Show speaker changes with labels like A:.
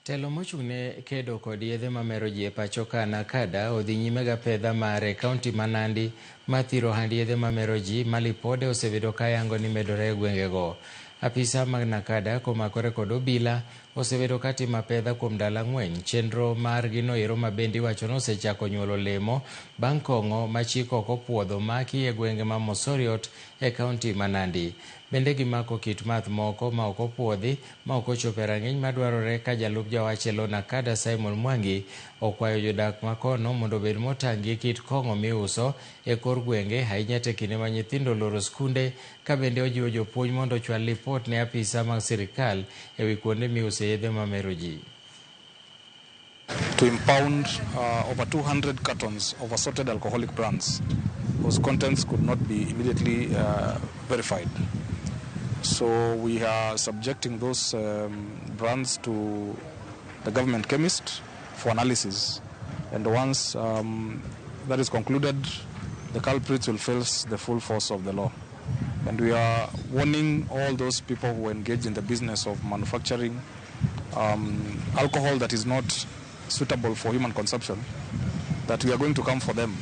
A: Telo mochung'ne kedo kod yedhe mamero ji e pacho ka NACADA odhi nyime ga pedha mare e kaunti ma Nandi ma thiro ohand yedhe mamero ji ma lipode osebedo ka yango ni medore e gwengego. Apisa mag NACADA komakore kod obila osebedo ka timo apedha kuom ndalo 4. Chenro margi noero ma bende iwacho ni osechako nyuolo olemo bang' kong'o ma chik ok opuodho maki e gwenge ma Mosoriot e kaunti ma Nandi. Bende gimako kit math moko ma ok opuodhi ma ok ochopo e rang'iny madwarore ka jalup jawach e lo NACADA Simon Mwangi okwayo jodak ma kono mondo obed motang' gi kit kong'o miuso e kor gwenge ahinya te kinde ma nyithindo oloro skunde ka bende ojiwo jopuonj mondo ochwal lipot ne apisa mag sirikal e wi kuonde miuse yedhe mamero ji.
B: To impound over 200 cartons of assorted alcoholic brands whose contents could not be immediately verified. So we are subjecting those brands to the government chemist for analysis. And once that is concluded, the culprits will face the full force of the law. And we are warning all those people who engage in the business of manufacturing alcohol that is not suitable for human consumption, that we are going to come for them.